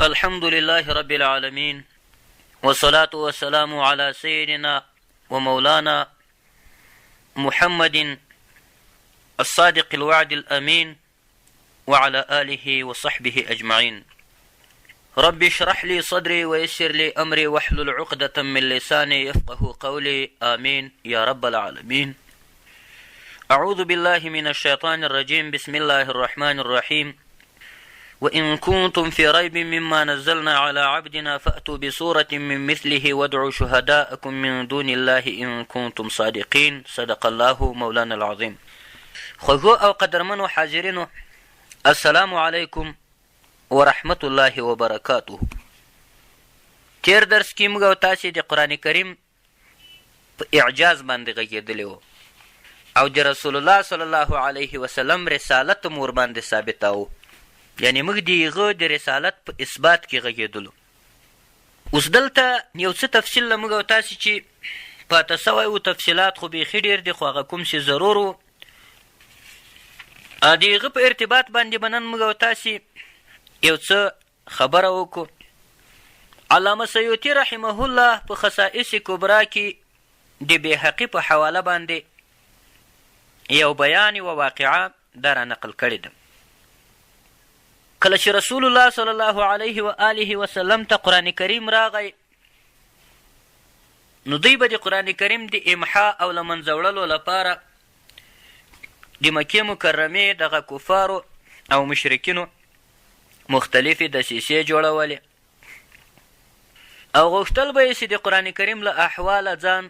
الحمد لله رب العالمين والصلاة والسلام على سيدنا ومولانا محمد الصادق الوعد الأمين وعلى آله وصحبه أجمعين رب اشرح لي صدري ويسر لي أمري واحلل عقدة من لساني يفقه قولي آمين يا رب العالمين أعوذ بالله من الشيطان الرجيم بسم الله الرحمن الرحيم وإن كنتم في ريب مما نزلنا على عبدنا فأتوا بسورة من مثله وادعوا شهداءكم من دون الله إن كنتم صادقين صدق الله مولانا العظيم خوږو او قدرمنو حاضرینو السلام علیکم ورحمت الله وبرکاته تیر درس کې موږ او تاسې د قرآن کریم په اعجاز باندې غږېدلي وو او د رسول الله صلی الله علیه وسلم رسالت مو ورباندې ثابتاوه، یعنې موږ د هغه د رسالت په اثبات کې غږېدلو. اوس دلته یو څه تفصیل له موږ او تاسې چې پاته سوی وو، تفصیلات خو بیخي ډېر دي، خو هغه کوم چې ضرور وو د هغه په ارتباط باندې به نن موږ او تاسې یو څه خبره وکړو. علامه سیوطي رحمه الله په خصائص کبرا کې د بیهقي په حواله باندې یو بیان یوه واقعه دا را نقل کړې ده. کله چې رسول الله صلی الله علیه و آله وسلم ته قرآن کریم راغی نو دوی به د قرآن کریم د امحا او له منځه وړلو لپاره د مکې مکرمې دغه کفارو او مشرکینو مختلفې دسیسې جوړولې او غوښتل به یې چې د قرآن کریم له احواله ځان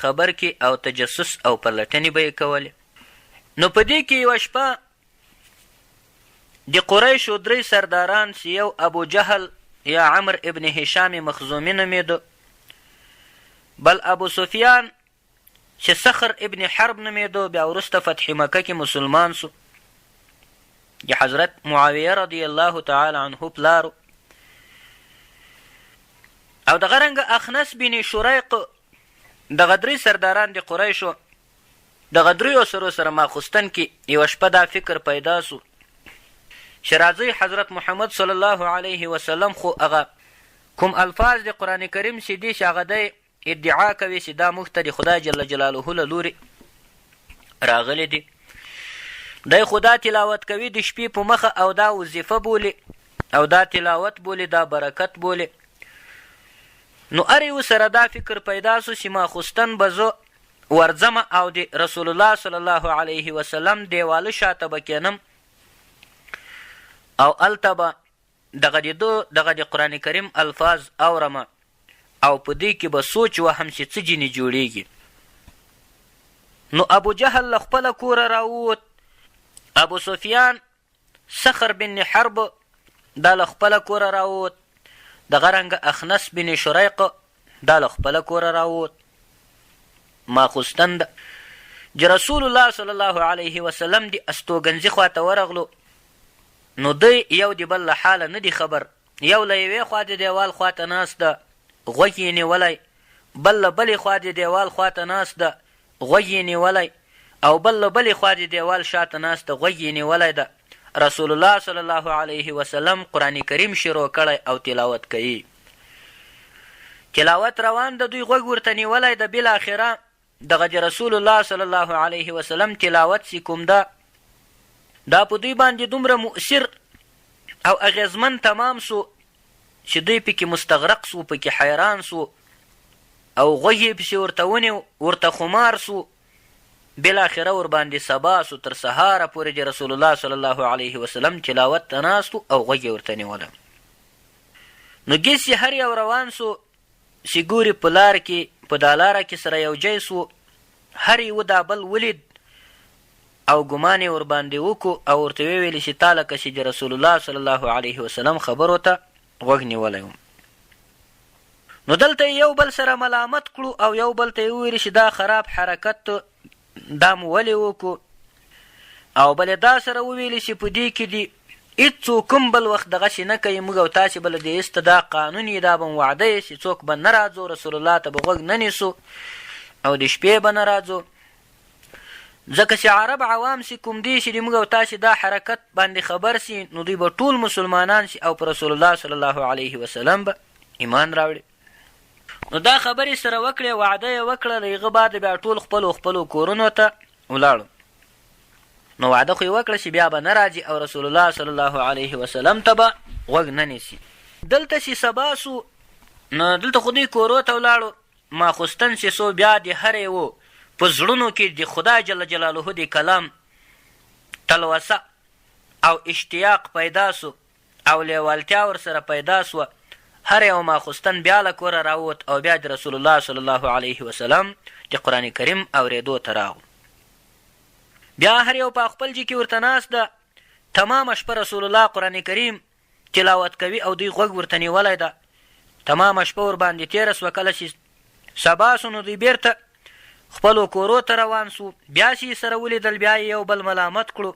خبر کړي او تجسس او پلټنې به یې کولې. نو په دې کې یوه شپه د قریشو درې سرداران چې یو ابو جهل یا عمر ابن هشام مخزومي نومېده، بل ابو سفیان چې صخر ابن حرب نومېده، بیا وروسته فتح مکه کې مسلمان سو، د حضرت معاویه رضی الله تعالی عنه پلار او دغه رنګه اخنس بن شریق، دغه درې سرداران د قریشو دغه دریو سرو سره ماخوستن کې یوه شپه دا فکر پیدا سو چې راځئ حضرت محمد صلی الله علیه وسلم خو هغه کوم الفاظ د قرآن کریم چې دي چې هغه دی ادعا کوي چې دا موږ ته د خدای جل جلاله له لوري راغلي دي، دی خو دا تلاوت کوي د شپې په مخه او دا وظیفه بولي او دا تلاوت بولي، دا برکت بولي. نو هر یو سره دا فکر پیدا سو چې ماخوستن به زه ورځم او د رسول الله صلی الله علیه وسلم دیواله شاته به کینم او هلته به دغه د ده دغه د قرآن کریم الفاظ اورم او په دې کې به سوچ وهم چې څه جنې جوړېږي. نو ابو جهل له خپله کوره راووت، ابو سفیان صخر بن حرب دا له خپله کوره راووت، دغه رنګه اخنس بن شریق دا له خپله کوره راووت. ماخوستن ده چې رسول الله صلی الله علیه وسلم د استوګنځي خواته ورغلو، نو دوی یو د بل له حاله نه دي خبر، یو له یوې خوا د دېوال خوا ته ناست ده، غوږ یې نیولی، بل له بلې خوا د دېوال خوا ته ناست ده، غوږ یې نیولی او بل له بلې خوا د دېوال شاته ناست ده، غوږ یې نیولی ده. رسول الله صلی الله علیه وسلم قرآن کریم شروع کړی او تلاوت کوي. تلاوت روان ده، دوی غوږ ورته نیولی ده، بالاخره دغه د رسول الله صلی الله علیه وسلم تلاوت چې کوم ده دا په دوی باندې دومره مؤثر او اغیزمن تمام سو چې دوی پکې مستغرق سو، پکې حیران سو او غوږ یې پسې ورته ونیو، ورته خمار سو، بالاخره ورباندې سبا سو، تر سهاره پورې د رسول الله صلی الله علیه وسلم تلاوت ته ناست او غوږ یې ورته نیوله. نو ګیس چې هر یو روان سو چې ګوري په لار کې په دا لاره کې سره یو جای سوو، هر یوه دا بل ولید او ګمان یې ورباندې وکړو او ورته ویې ویل چې تا لکه چې د رسول الله صلی الله علیه وسلم خبرو ته غوږ نیولی وم. نو دلته یې یو بل سره ملامت کړو او یو بل ته یې وویل چې دا خراب حرکت دا مو ولې وکړو او بل دا سره وویل چې په دې کې دي هیڅوک هم بل وخت دغسې نه کوي، موږ او تاسې به له دې ایسته دا قانون یې دا به مو وعده یې چې څوک به نه راځو، رسول الله ته به غوږ نه نیسو او د شپې به نه راځو. ځکه چې عرب عوام سي کوم دي چې د موږ او تاسې دا حرکت باندې خبر سي نو دوی به ټول مسلمانان سي او پر رسول الله صلی الله علیه وسلم به ایمان راوړي. نو دا خبرې سره وکړې، وعده یې وکړه، له هغه بعد بیا ټول خپلو خپلو کورونو ته ولاړو. نو وعده خو یې وکړه چې بیا به نه راځي او رسول الله صلی الله علیه وسلم ته به غوږ نه نیسي. دلته چې سبا سو نو دلته خو دوی کورو ته ولاړو، ماخوستن چې سو بیا د هر یوه په زړونو کې د خدای جل جلاله د کلام تلوسه او اشتیاق پیدا سو او لېوالتیا ورسره پیدا سوه، هر یو ماخوستن بیا له کوره راووت او بیا د رسول الله صلی الله علیه وسلم د قرآن کریم اورېدو ته راغلو. بیا هر یو په خپل جي کې ورته ناست ده، تمامه شپه رسول الله قرآن کریم تلاوت کوي او دوی غوږ ورته نیولی ده، تمامه شپه ورباندې تېره سوه، کله چې سبا سو نو دوی بېرته خپلو کورو ته روان سو، بیا چې یې سره ولیدل بیا یې یو بل ملامت کړو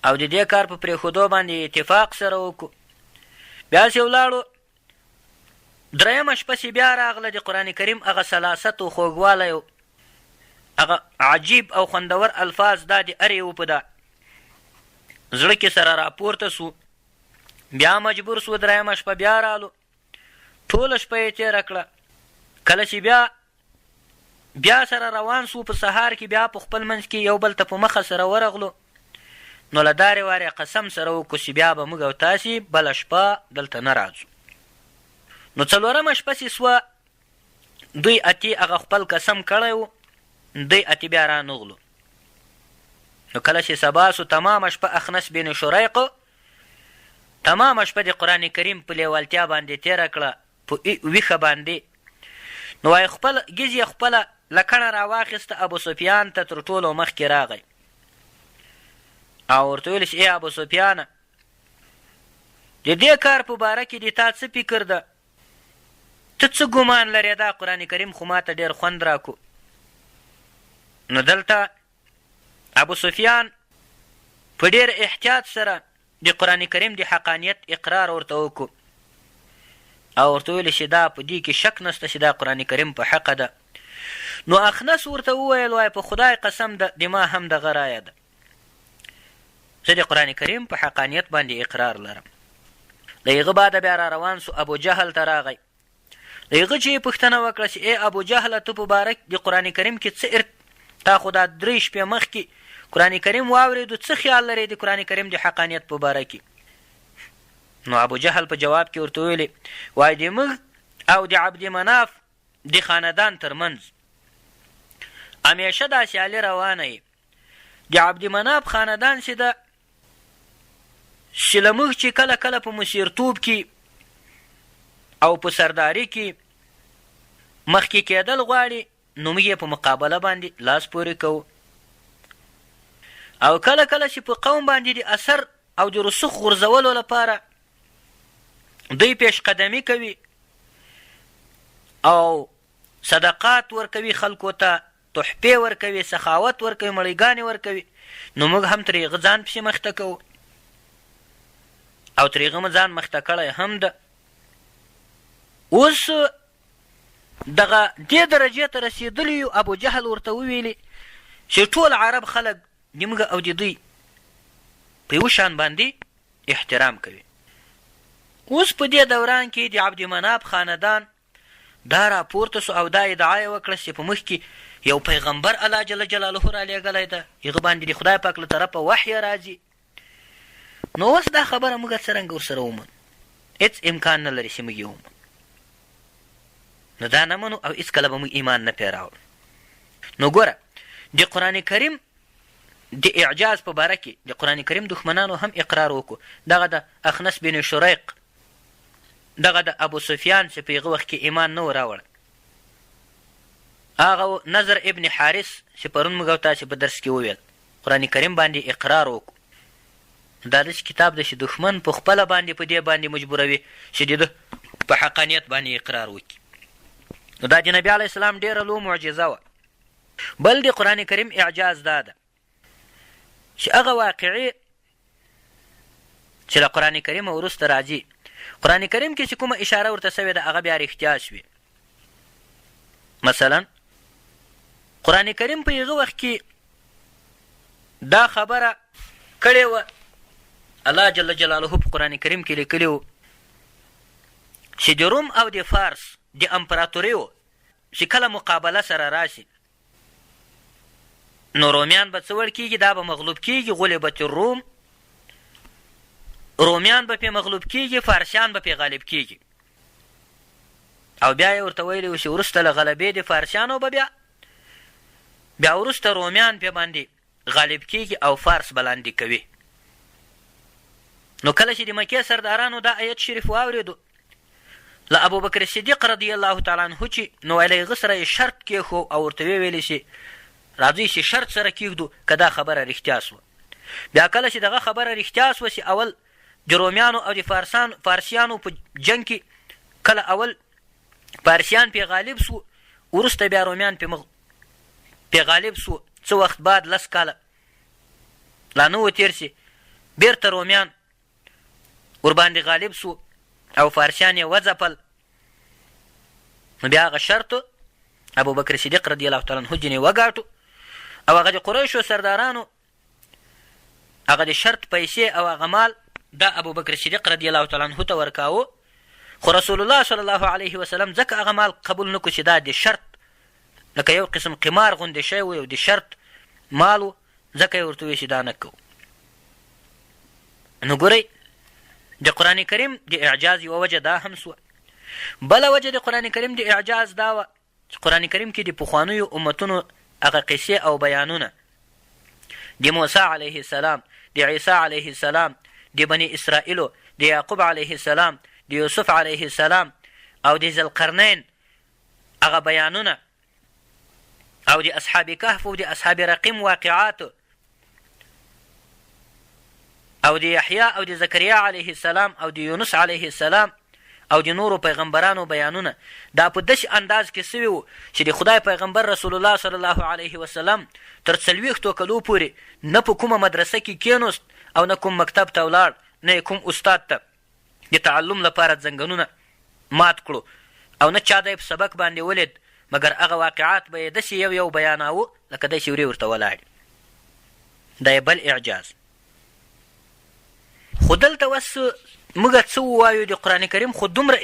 او د دې کار په پرېښودو باندې یې اتفاق سره وکړو. بیا چې ولاړو درېیمه شپه چې بیا راغله د قرآن کریم هغه سلاست او خوږوالی او هغه عجیب او خوندور الفاظ دا د هر یوه په دا زړه کې سره راپورته سو. بیا مجبور سو درېیمه شپه بیا رالو، ټوله شپه یې تېره کړه. کله چې بیا بیا سره روان سو په سهار کې بیا په خپل منځ کې یو بل ته په مخه سره ورغلو نو له دارې وارې قسم سره وکړو چې بیا به موږ او تاسې بله شپه دلته نه راځو. نو څلورمه شپه چې سوه دوی اتي هغه خپل قسم کړی و، دوی اتي بیا رانغلو. نو کله چې سبا سو تمامه شپه اخنس بن شریق تمامه شپه د قرآن کریم په لیوالتیا باندې تېره کړه، په ویښه باندې. نو وایي خپل ګیز یې خپله لکڼه راواخیسته، ابو سفیان ته تر ټولو مخکې راغی او ورته ویل چې ای ابو سفیانه، د دې کار په باره کې د تا څه فکر ده؟ ته څه ګمان لرې؟ دا قرآن کریم خو ماته ډېر خوند راکو. نو دلته ابو سفیان په ډېر احتیاط سره د قرآن کریم د حقانیت اقرار ورته وکړو او ورته وویل چې دا په دې کې شک نشته چې دا قرآن کریم په حقه ده. نو اخنس ورته وویل وای په خدای قسم ده د ما هم دغه رایه ده، زه د قرآن کریم په حقانیت باندې اقرار لرم. له هغه بعده بیا را روان سو ابو جهل ته راغی، له هغه چې یې پوښتنه وکړه چې ای ابو جهله ته په باره د قرآن کریم کې څه ارت تا خو دا درې شپې مخکې قرآن کریم واورېدو، څه خیال لرې د قرآن کریم د حقانیت په باره کې؟ نو ابو جهل په جواب کې ورته وویلې وایي د موږ او د عبد مناف د خاندان تر منځ همیشه دا سیالي روانه یې. د عبد مناف خاندان چې ده چې له موږ چې کله کله په مسیرتوب کې او په سرداري کې مخکې کېدل غواړي نو موږ یې په مقابله باندې لاس پورې کوو او کله کله چې په قوم باندې د اثر او د رسوخ غورځولو لپاره دوی پیش قدمي کوي او صدقات ورکوي خلکو ته، تحفې ورکوي، سخاوت ورکوي، مړۍ ګانې ورکوي، نو موږ هم ترې هغه ځان پسې مخته کوو او ترې هغه مو ځان مخته کړی هم ده. اوس دغه دې درجې ته رسېدلي یو، ابو جهل ورته وویلي چې ټول عرب خلک د موږ او د دوی په یوه شان باندې احترام کوي. اوس په دې دوران کې د عبد مناف خاندان دا راپورته سو او دا ادعا یې وکړه چې په موږ کې یو پیغمبر الله جل جلاله رالیږلی ده، هغه باندې د خدای پاک له طرفه وحی راځي، نو اوس دا خبره موږ څرنګه ورسره ومنو؟ هېڅ امکان نه لري چې موږ یې ومنو. نو دا نه منو او هېڅکله به موږ ایمان نه پرې راوړو. نو ګوره د قرآن کریم د اعجاز په باره کې د قرآن کریم دښمنانو هم اقرار وکړو. دغه د اخنس بن شریق، دغه د ابو سفیان چې په هغه وخت کې ایمان نه و راوړی، هغه و نضر ابن حارث چې پرون موږ او تاسې په درس کې وویل قرآن کریم باندې اقرار وکړو. دا داسې کتاب دی چې دښمن په خپله باندې په دې باندې مجبوروي چې د ده په حقانیت باندې اقرار وکړي. نو دا د نبي علیه السلام ډېره لو معجزه وه. بل د قرآن کریم اعجاز دا ده چې هغه واقعې چې له قرآن کریم وروسته راځي، قرآن کریم کې چې کومه اشاره ورته سوې ده هغه بیا رښتیا شوې. مثلا قرآن کریم په هغه وخت کې دا خبره کړې وه، الله جل جلاله په قرآن کریم کې لیکلي وو چې د روم او د فارس د امپراتوریو چې کله مقابله سره راشي نو رومیان به څه وړ کیږي؟ دا به مغلوب کیږي، غلبت الروم، رومیان به پې مغلوب کیږي، فارسیان به پې غالب کیږي. او بیا یې ورته ویلي وو چې وروسته له غلبې د فارسیانو به بیا وروسته رومیان پې باندې غالب کیږي او فارس به لاندې کوي. نو کله چې د مکې سردارانو دا آیت شریف واورېدو له ابوبکر صدیق رضی الله تعالی عنه چې نو له هغه سره یې شرط کېښو او ورته ویې ویلې چې راځئ چې شرط سره کېږدو که دا خبره رښتیا سوه. بیا کله چې دغه خبره رښتیا سوه چې اول د رومیانو او د فارسیانو په جنګ کې کله اول فارسیان پې غالب سو، وروسته بیا رومیان پې پې غالب سو، څه وخت بعد لس کاله لا نه وو تېر چې بېرته رومیان ورباندې غالب سو او فارسیان یې وځپل. نو بیا هغه شرط ابوبکر صدیق رضی الله تعالی عنه ځینې وګاټو او هغه د قریشو سردارانو هغه د شرط پیسې او هغه مال دا ابوبکر صدیق رضی الله تعالی عنه ته ورکاوه، خو رسول الله صلی الله علیه وسلم ځکه هغه مال قبول نه کړو چې دا د شرط لکه یو قسم قمار غوندې شی و، یو د شرط مال و، ځکه یې ورته وویل چې دا نه کوو. نو ګورئ د قرآن کریم د اعجاز یوه وجه دا هم سوه. بله وجه د قرآن کریم د اعجاز دا وه چې قرآن کریم کې د پخوانیو امتونو هغه قصې او بیانونه د موسی علیه السلام، د عیسی علیه السلام، د بني اسرائیلو، د یعقوب علیه السلام، د یوسف علیه السلام او د ذوالقرنین هغه بیانونه او د اصحاب کهف او د اصحاب رقیم واقعات او د یحیی او د زکریا علیه السلام او د یونس علیه السلام او د نورو پیغمبرانو بیانونه دا په داسې انداز کې سوي وو چې د خدای پیغمبر رسول الله صلی الله علیه وسلم تر 40 کلو پورې نه په کومه مدرسه کې کېنوست او نه کوم مکتب ته ولاړ، نه یې کوم استاد ته د تعلم لپاره ځنګنونه مات کړو او نه چا دی په سبق باندې ولید، مګر هغه واقعات به یې داسې یو یو بیاناوه لکه دی چې ورې ورته ولاړ. دا یې بل اعجاز. خو دلته اوس موږ څه ووایو؟ د قرآن کریم خو دومره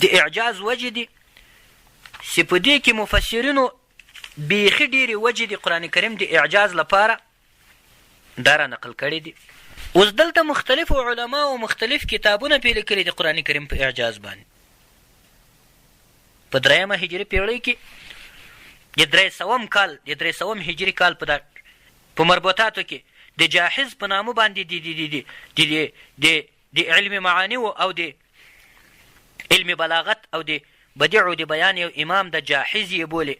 د اعجاز وجې دي چې په دې کې مفسرینو بیخي ډېرې وجې د قرآن کریم د اعجاز لپاره دا را نقل کړي دي. اوس دلته مختلفو علماو مختلف کتابونه پې لیکلي د قرآن کریم په اعجاز باندې. په درېیمه هجري پیړۍ کې د درې سوم کال د درې سوم هجري کال په دا په مربوطاتو کې د جاحظ په نامه باندې د د د د د د د علم معاني او د علم بلاغت او د بدیع د بیان یو امام د جاحظ یې بولي.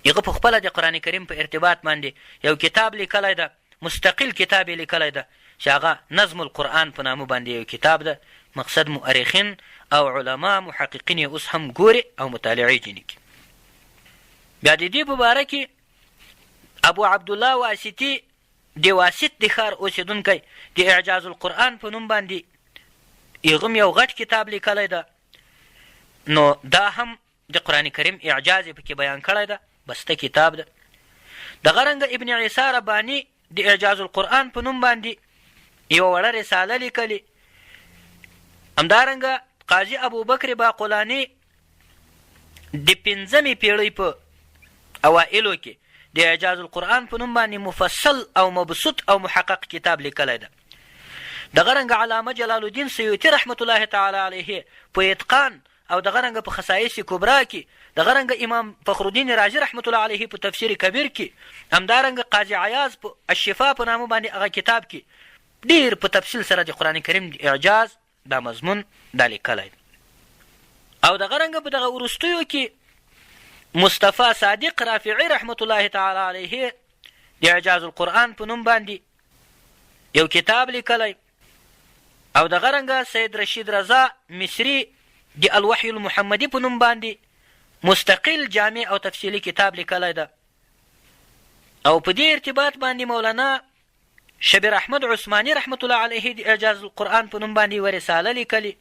هغه په خپله د قرآن کریم په ارتباط باندې یو کتاب لیکلی ده، مستقل کتاب یې لیکلی ده چې هغه نظم القرآن په نامه باندې یو کتاب ده، مقصد مؤرخین او علما محققین یې اوس هم ګوري او مطالعې ځینې کوي. بیا د دې په باره کې ابو عبدالله واسطي د واسط د ښار اوسېدونکی د اعجاز القرآن په نوم باندې هغه هم یو غټ کتاب لیکلی ده، نو دا هم د قرآن کریم اعجاز یې پکې بیان کړی ده، بسته کتاب ده. دغه رنګه ابن عیسی رباني د اعجاز القرآن په نوم باندې یوه وړه رساله لیکلې. همدارنګه قاضي ابوبکر باقلاني د پنځمې پیړۍ په اوائلو کې د اعجاز القرآن په نوم باندې مفصل او مبسوط او محقق کتاب لیکلی ده. دغه رنګه علامه جلال الدین سیوطي رحمت الله تعالی علیه په اتقان او دغه رنګه په خصائص کبرا کې، دغه رنګه امام فخر الدین رازي رحمة الله علیه په تفسیر کبیر کې، همدارنګه قاضي عیاض په الشفاء په نامه باندې هغه کتاب کې ډیر په تفصیل سره د قرآن کریم د اعجاز دا مضمون دا لیکلی دی. او دغه رنګه په دغه وروستیو کې مصطفی صادق رافعي رحمة الله تعالی علیه د اعجاز القرآن په نوم باندې یو کتاب لیکلی. او دغه رنګه سید رشید رضا مصري د الوحی المحمدي په نوم باندې مستقل جامع او تفصیلي کتاب لیکلی ده. او په دې ارتباط باندې مولانا شبیر احمد عثماني رحمت الله علیه د اعجاز القرآن په نوم باندې یوه رساله لیکلې.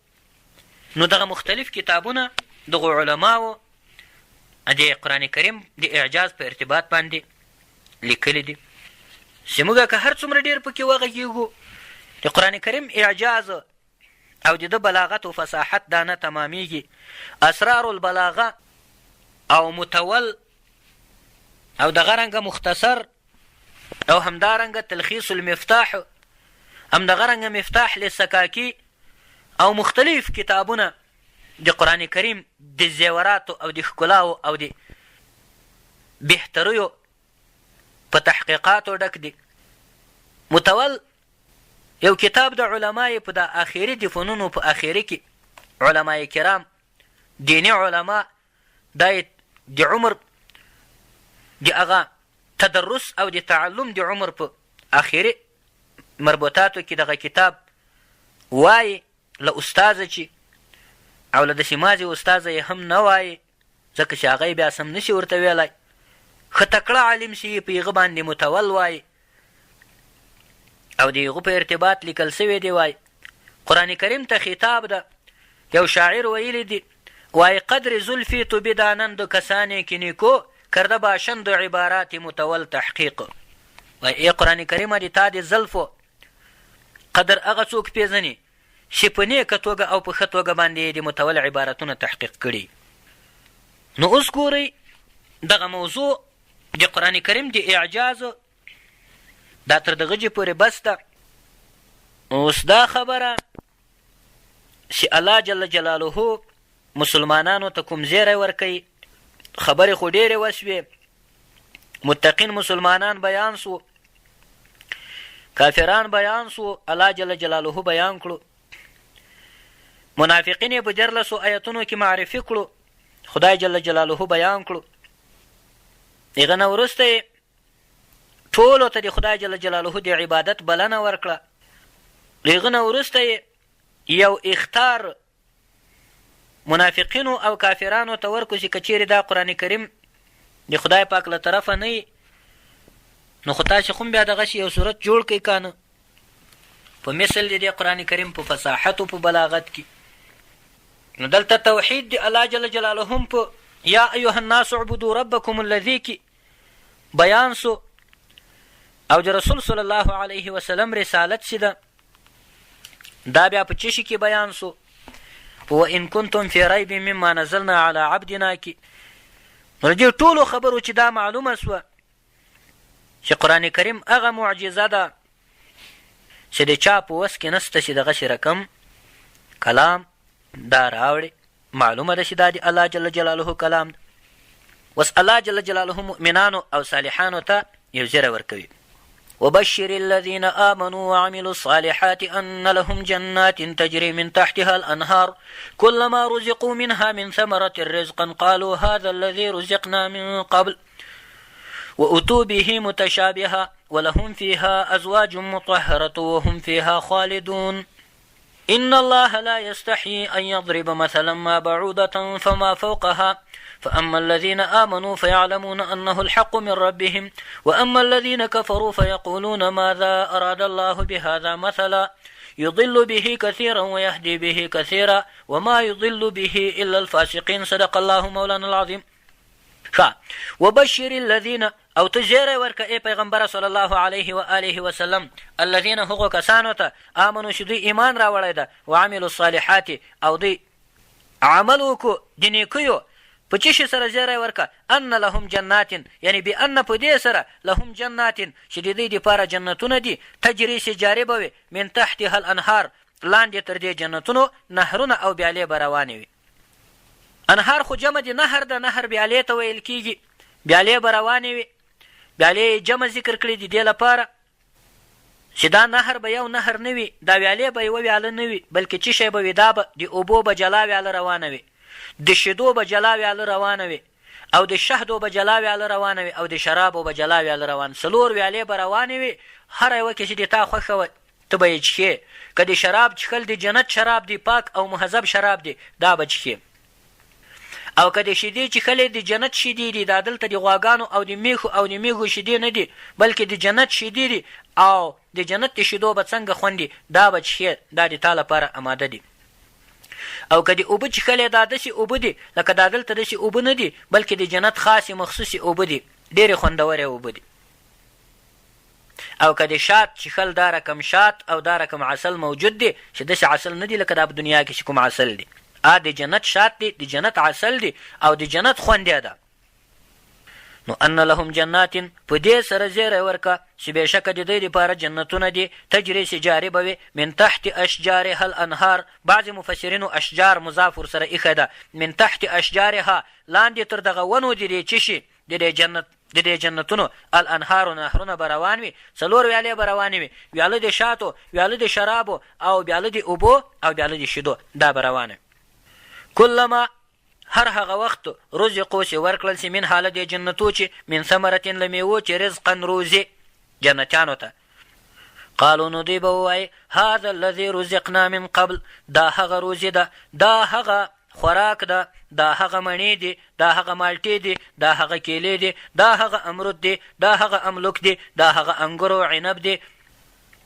نو دغه مختلف کتابونه دغو علماو د قرآن کریم د اعجاز په ارتباط باندې لیکلي دي چې موږ که هر څومره ډېر پکې وغږېږو، د قرآن کریم اعجاز او د ده بلاغت او فصاحت دا نه تمامېږي. اسرار البلاغه او مطول او دغه رنګه مختصر او همدارنګه تلخیص المفتاح، همدغه رنګه مفتاح للسکاکي او مختلف کتابونه د قرآن کریم د زیوراتو او د ښکلاو او د بهتریو په تحقیقاتو ډک دي. متول یو کتاب د علماء په دا اخیری د فنونو په اخیری کې علماء کرام دیني علما دا د عمر د هغه تدرس او د تعلم د عمر په اخیری مربوطاتو کې دغه کتاب وایي له استاذه چې او له داسې مازې استاذه یې هم نه وایي، ځکه چې هغه یې بیا سم نشي ورته ویلای، ښه تکړه عالم چې یې په هغه باندې متول وایي او د هغه په ارتباط لیکل شوی دی وایي قرآن کریم ته خطاب ده. یو شاعر ویلي دي وایي قدر زلفی تو بدانند کسانی که نیکو کرده باشند عبارات متول تحقیق. وایي ای قرآن کریمه د تا د زلفو قدر هغه څوک پېژني چې په نېکه توګه او په ښه توګه باندې یې د متول عبارتونه تحقیق کړي. نو اوس ګورئ دغه موضوع د قرآن کریم د اعجاز دا تر دغه جې پورې بس ده. اوس دا خبره چې الله جل جلاله مسلمانانو ته کوم زیری ورکوي، خبرې خو ډېرې وشوې، متقین مسلمانان بیان سو، کافران بیان سو، الله جل جلاله بیان کړو، منافقین یې په دیارلسو آیتونو کې معرفي کړو، خدای جل جلاله بیان کړو. هغه نه وروسته یې ټولو ته د خدای جل جلاله د عبادت بلنه ورکړه. له هغه نه وروسته یې یو اخطار منافقینو او کافرانو ته ورکړو چې که چیرې دا قرآن کریم د خدای پاک له طرفه نه وي نو خو تاسې خو بیا دغسې یو صورت جوړ کړئ کانه په مثل د دې قرآن کریم په فصاحت او په بلاغت کې. نو دلته توحید دی الله جل جلاله هم په یا ایها الناس اعبدوا ربکم الذی کې بیان سو او د رسول صلی الله علیه وسلم رسالت چې ده دا بیا په چشي کې بیان سو په وان کنتم فی ریب مما نزلنا علی عبدنا کې. نو دې ټولو خبرو چې دا معلومه سوه چې قرآن کریم هغه معجزه ده چې د چا په وس کې نسته چې دغسې رقم کلام دا راوړي، معلومه ده چې دا د الله جل جلاله کلام ده. اوس الله جل جلاله مؤمنانو او صالحانو ته یو زیری ورکوي، وبشر الذين آمنوا وعملوا الصالحات أن لهم جنات تجري من تحتها الأنهار كلما رزقوا منها من ثمرة رزقا قالوا هذا الذي رزقنا من قبل وأتوا به متشابها ولهم فيها أزواج مطهرة وهم فيها خالدون إن الله لا يستحيي أن يضرب مثلا ما بعوضة فما فوقها فأما الذين آمنوا فيعلمون أنه الحق من ربهم وأما الذين كفروا فيقولون ماذا أراد الله بهذا مثلا يضل به كثيرا ويهدي به كثيرا وما يضل به إلا الفاسقين صدق الله مولانا العظيم. ښه وبشر الذين او ته زیری ورکه ای پیغمبر صلی الله علیه و آله وسلم الذين هغو کسانو ته آمنو چې دوی ایمان راوړی ده وعملوا الصالحات او دوی عمل وکړو د نیکیو په څه شي سره زیری ورکه ان لهم جنات یعنی بان په دې سره لهم جنات چې د دوی دپاره جنتونه دي تجري چې جاري به وي من تحتها الانهار لاندې تر دې جنتونو نهرونه او بیالې به روانې وي. انهار خو جمع د نهر ده، نهر بیالې ته ویل کیږي، بیالې به روانې وي، بیالې یې جمع ذکر کړې د دې لپاره چې دا نهر به یو نهر نه وي، دا ویالې به یوه ویاله نه وي، بلکې څه شی به وي، دا به د اوبو به جلا ویاله روانه وي، د شیدو به جلا ویاله روانه وي او د شهدو به جلا ویاله روانه وي او د شرابو به جلا ویاله روانه، څلور ویالې به روانې وي، هره یوه کې چې د تا خوښه وه ته به یې چښې، که د شراب چښل د جنت شراب دي، پاک او مهذب شراب دي، دا به چښې او که د شیدې چښلې د جنت شیدې دي، دا دلته د غواګانو او د میښو او د میږو شیدې نه دي، بلکې د جنت شیدې دي او د جنت د شیدو به څنګه خوند وي، دا به چښې، دا د تا لپاره اماده دي. او که دې اوبه چښلې دا داسې اوبه دي لکه دا دلته داسې اوبه نه دي، بلکې د جنت خاصې مخصوصې اوبه دي، ډېرې خوندورې اوبه دي. او که د شات چښل دا رقم شات او دا رقم عسل موجود دي چې داسې عسل نه دي لکه دا په دنیا کې چې کوم عسل دي، آ د جنت شات دي، د جنت عسل دي او د جنت خوند یې ده. نو ان لهم جنات په دې سره زیری ورکه چې بېشکه د دوی دپاره جنتونه دي، تجري چې جاري به وي، من تحت اشجارها الانهار، بعضې مفسرینو اشجار مضاف ورسره ایښی ده، من تحت اشجارها لاندې تر دغه ونو د دې چه شي، د دې جنت د دې جنتونو، الانهار نهرونه به روان وي، څلور ویالې به روانې وي، ویاله د شاتو، ویاله د شرابو او ویاله د اوبو او ویاله د شیدو، دا به روانه وي. کلما هر هغه وخت رزقو چې ورکړل شي منها له دې جنتو چې من ثمرة له میوو چې رزقا روزي جنتیانو ته، قالو نو دوی به ووایي هذا الذي رزقنا من قبل دا هغه روزي ده، دا هغه خوراک ده، دا هغه مڼې دي، دا هغه مالټې دي، دا هغه کیلې دي، دا هغه امرود دي، دا هغه املوک دي، دا هغه انګور او عنب دي،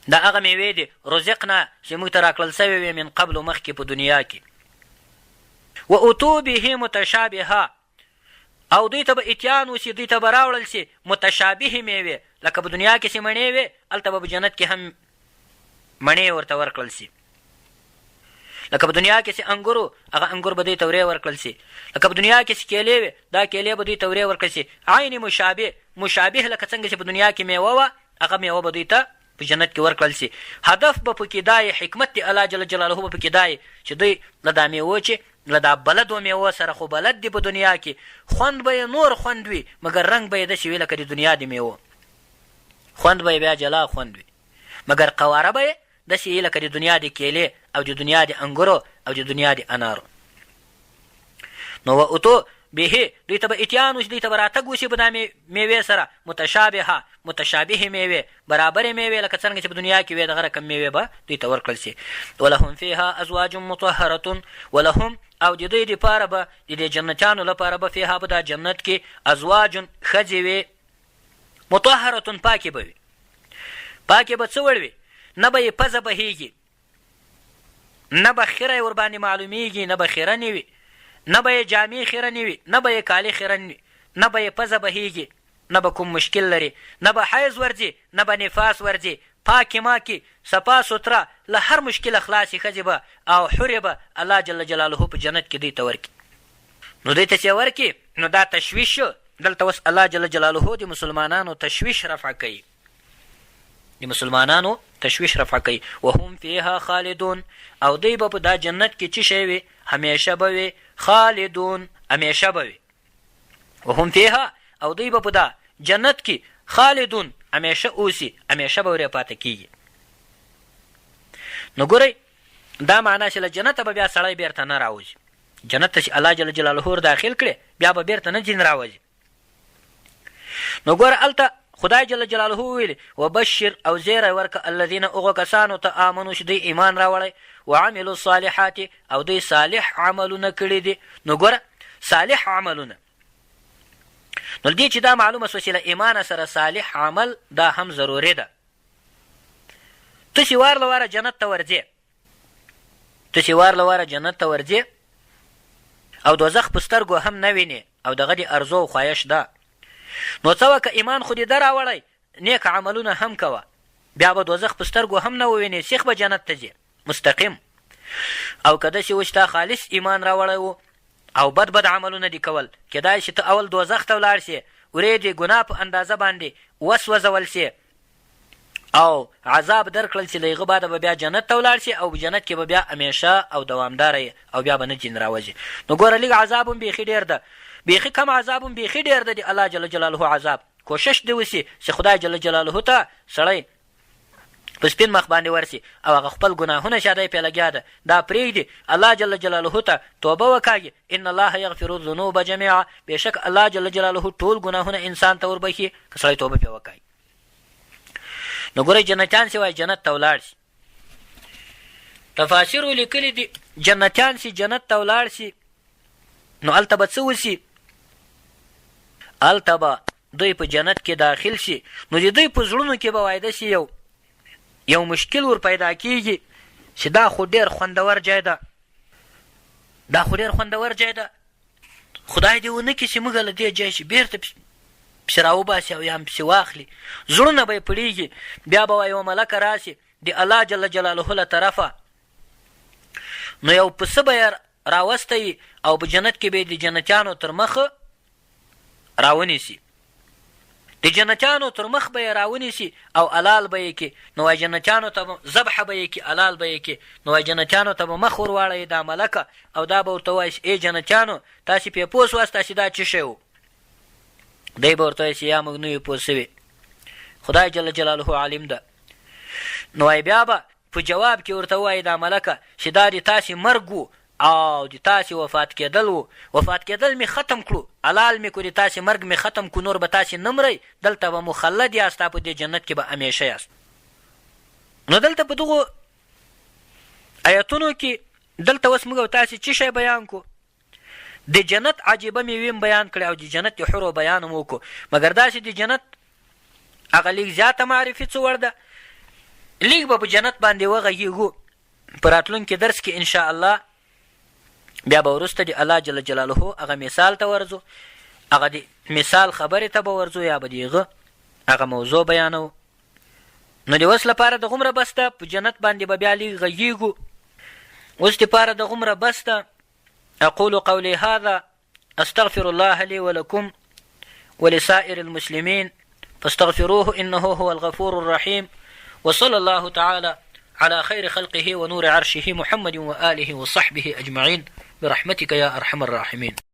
دا هغه میوې دي رزقنا چې موږ ته راکړل شوې وې من قبل مخکې په دنیا کې. و اتو به متشابها او دوی ته به اتیان وشي، دوی ته به راوړل شي متشابه میوې، لکه په دنیا کې چې مڼې وې، هلته به په جنت کې هم مڼې ورته ورکړل شي. لکه په دنیا کې چې انګور وو، هغه انګور به دوی ته ورې ورکړل شي. لکه په دنیا کې چې کیلې وې، دا کیلې به دوی ته ورې ورکړل شي. عین مشابه، مشابه لکه څنګه چې په دنیا کې میوه وه، هغه میوه به دوی ته په جنت کې ورکړل شي. هدف به پکې دا وي، حکمت د الله جل جلاله به پکې دا وي چې دوی له دا مېوو چې له دا بلدو مېوو سره خو بلد دي په دنیا کې، خوند به یې نور خوند وي، مګر رنګ به یې داسې وي لکه د دنیا د مېوو. خوند به یې بیا جلا خوند وي، مګر قواره به یې داسې وي لکه د دنیا د کیلې او د دنیا د انګورو او د دنیا د انارو. نو و اتو به دوی ته به اتیان وشي، دوی ته به راتګ وشي په دا میوې سره متشابهه، متشابهې میوې، برابرې میوې لکه څرنګه چې په دنیا کې وې دغه رقم میوې به دوی ته ورکړل شي. ولهم فیها ازواج مطهره، ولهم او د دوی دپاره به، د دې جنتیانو لپاره به فیها په دا جنت کې ازواج ښځې وي، مطهره پاکې به وي. پاکې به څه وړ وي؟ نه به یې پزه بهیږي، نه به خیره ورباندې معلومیږي، نه به خیرنې وي، نه به یې جامې خیرنې وي، نه به یې کالي خیرن وي، نه به یې پزه بهیږي، نه به کوم مشکل لري، نه به حیض ورځي، نه به نفاس ورځي، پاکې ماکې، صفا سوتره، له هر مشکله خلاصې ښځې به او حورې به الله جل جلاله په جنت کې دوی ته ورکړي. نو دوی ته چې ورکړي نو دا تشویش دلته اوس الله جل جلاله د مسلمانانو تشویش رفع کوي. د مسلمانانو تشویش رفع کوي. وهم فیها خالدون او دوی به په دا جنت کې څه شی وي؟ همیشه به وي. خالدون همیشه به وي. وهم فیها او دوی به په دا جنت کې خالدون همیشه اوسي، همیشه به ورې پاتې کیږي. نو ګورئ دا معنا چې له جنته به بیا سړی بیرته نه راوځي، جنت ته چې الله جل جلاله ور داخل کړي بیا به بیرته نه ځین راوځي. نو ګوره هلته خدای جل جلاله وویل وبشر او زیری ورکه الذین هغو کسانو ته آمنو چې دوی ایمان راوړی وعملو الصالحات او دوی صالح عملونه کړي دي. نو ګوره صالح عملونه، نو دې چې دا معلومه سوه چې له ایمانه سره صالح عمل دا هم ضروري ده. ته چې وار له واره جنت ته ورځې، ته چې وار له واره جنت ته ورځې او دوزخ په سترګو هم نه وینې او دغه دې ارزو او خواهش ده، نو څه وکه، ایمان خو دې ده راوړی، نیک عملونه هم کوه، بیا به دوزخ په سترګو هم نه ووینې، سیخ به جنت ته ځې مستقیم. او که داسې و چې تا خالص ایمان راوړی و او بد بد عملونه دې کول، کېدای شي ته اول دوزخ ته ولاړ شې، ورې دې ګناه په اندازه باندې وسوځول شې او عذاب درکړل شي، له هغه بعده به بیا جنت ته ولاړ شې او په جنت کې به بیا همیشه او دوامداره یې او بیا به نه ځین راوځې. نو ګوره لږ عذاب هم بیخي ډېر ده، بیخي کم عذاب هم بیخي ډېر ده، د الله جل جلاله عذاب. کوشش دې وشي چې خدای جل جلاله ته سړی په سپین مخ باندې ورسي او هغه خپل ګناهونه چې دی پرې لګیا ده دا پرېږدي، الله جل جلاله ته توبه وکاږي. ان الله یغفر الذنوب جمیعا، بېشک الله جل جلاله ټول ګناهونه انسان ته وربښي که سړی توبه پرې وکاږي. نو ګورئ جنتیان چې وایي جنت ته ولاړ شي، تفاسیرو لیکلي دي جنتیان چې جنت ته ولاړ شي نو هلته به څه وشي؟ هلته به دوی په جنت کې داخل شي، نو د دوی په زړونو کې به وایي داسې یو یو مشکل ور پیدا کیږي چې دا خو ډېر خوندور جای ده، دا خو ډېر خوندور ځای ده، خدای دې ونه کړي چې موږ له دې ځای چې بېرته پسې راوباسي او یا هم پسې واخلي. زړونه به یې پړېږي. بیا به یوه ملکه راشي د الله جل جلاله له طرفه، نو یو پسه به یې راوستی او په جنت کې به یې د جنتیانو تر مخ راونیسي. د جنتیانو تر مخ به یې راونیسي او حلال به یې کړي، نو وایي جنتیانو ته به ذبح به یې کړي، حلال به یې کړي، نو وایي جنتیانو ته به مخ ورواړوي دا ملکه او دا به ورته ووایي چې ای جنتیانو، تاسې پرې پوه سواست چې دا څه شی و؟ دی به ورته وایي چې یا موږ نه یو پوه سوي، خدای جل جلاله عالم ده. نو وایي بیا به په جواب کې ورته ووایي دا ملکه چې دا د تاسې مرګ و او د تاسې وفات کېدل وو، وفات کېدل مې ختم کړو، حلال مې کړو، د تاسې مرګ مې ختم کړو، نور به تاسې نه مرئ، دلته به مخلد یاست، په دې جنت کې به همیشه یاست. نو دلته په دغو آیتونو کې دلته اوس موږ او تاسې څه شی بیان کړو؟ د جنت عجیبه میوې هم بیان کړې او د جنت د حورو بیان هم وکړو، مګر داسې د جنت هغه لږ زیاته معرفي څه وړ ده، لږ به په جنت باندې وغږېږو په راتلونکي درس کې ان شاء الله. بیا به وروسته د الله جل جلاله هغه مثال ته ورځو، هغه د مثال خبرې ته به ورځو، یا به د هغه هغه موضوع بیانوو. نو د اوس لپاره دغومره بس ده، په جنت باندې به بیا لږ غږېږو. اوس دپاره دغومره بس ده. اقول قولي هذا استغفر الله لي ولكم ولسائر المسلمين فاستغفروه انه هو الغفور الرحيم، وصلى الله تعالى على خير خلقه ونور عرشه محمد وآله وصحبه أجمعين برحمتك يا أرحم الراحمين.